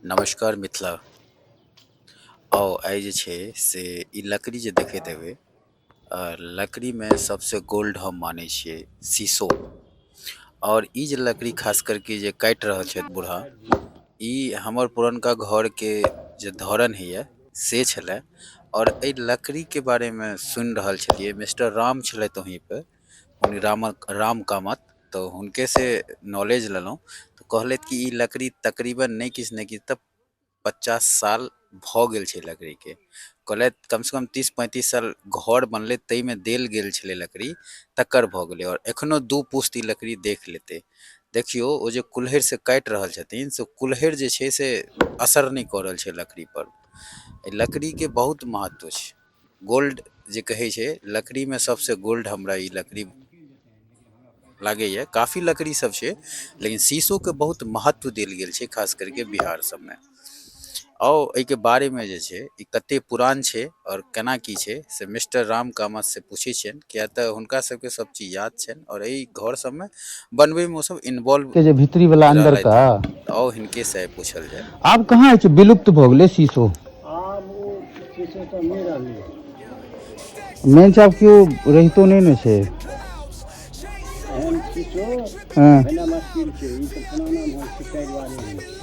नमस्कार मिथिला। आउ आइ जे छै से ई लकड़ी जे देखैत हेबै, लकड़ीमे सबसे गोल्ड हम मानै छियै शीशो। और ई जे लकड़ी खास करके जे काटि रहल छथि बूढ़ा, ई हमर पुरनका घरके जे धरन होइए से छलै। और एहि लकड़ीके बारेमे सुनि रहल छलियै, मिस्टर राम छलथि वहीँपर, रामक राम कामत, तऽ हुनकेसँ नॉलेज लेलहुँ। तऽ कहलथि कि ई लकड़ी तकरीबन नहि किछु नहि किछु तऽ 50 साल भऽ गेल छै लकड़ीके। कहलथि कमसँ कम 30-35 साल घर बनलै ताहिमे देल गेल छलै लकड़ी, तकर भऽ गेलै। आओर एखनो 2 पुश्त ई लकड़ी देख लेतै। देखियौ ओ जे कुल्हड़िसँ काटि रहल छथिन से कुल्हड़ि जे छै से असर नहि कऽ रहल छै लकड़ीपर। एहि लकड़ीके बहुत महत्व छै। गोल्ड जे कहै छै लकड़ीमे सबसँ गोल्ड हमरा ई लकड़ी लागैए। काफी लकड़ी सब छै लेकिन शीशोके बहुत महत्व देल गेल छै खास करके बिहार सबमे। आउ एहिके बारेमे जे छै ई कते पुरान छै आओर केना की छै से मिस्टर राम कामत से पूछै छियनि, किया तऽ हुनका सबके सब चीज याद छनि आओर एहि घर सबमे बनबैमे ओ सब इन्वॉल्व के जे भीतरी वाला अंदर रहलथि। का। आउ हिनके से पूछल जाय। आब कहाँ छै, विलुप्त भऽ गेलै शीशो। आब ओ शीशो तऽ नहि रहलै। मेन छै आब केओ रहितो नहि ने छै। एहन शीशो हँ। भेना मुश्किल छै, ई तऽ पुराना भऽ छै, ताहि दुआरे एहन छै।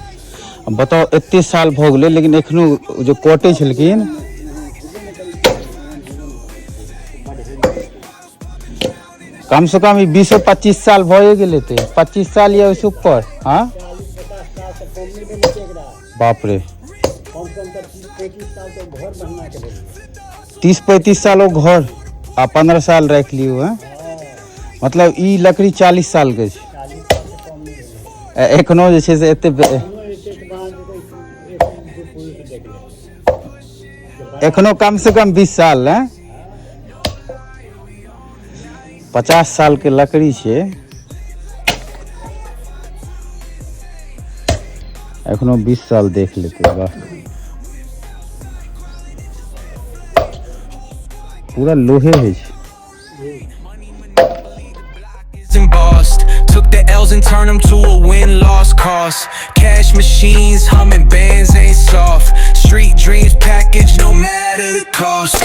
बताउ एते साल भऽ गेलै लेकिन एखनो जे कटै छलखिन। कम से कम ई 20-25 साल भए गेल हेतै, 25 साल या ओहिसँ ऊपर। हाँ 40-50 साल तऽ कम नहि भेलै एकरा। बाप रे। कम से कम तऽ 30-35 साल तऽ घर बनना के भेलै। 30-35 साल ओ घर आ 15 साल राखि लियौ। हँ, मतलब ई लकड़ी 40 साल के छै। 40 साल तऽ कम नहि भेलै। एखनो जे छै से एते एखनो जे छै से बाँस जेतै, एक दू पुरुष देख लेतै। एखनो कम से कम 20 साल ने, 50 साल के लकड़ी छै, एखनो 20 साल देख लेतै। वाह, पूरा लोहे होइ छै। Embossed, took the L's and turned them to a win-loss cost. Cash machines humming, bands ain't soft. Street dreams package, no matter the cost.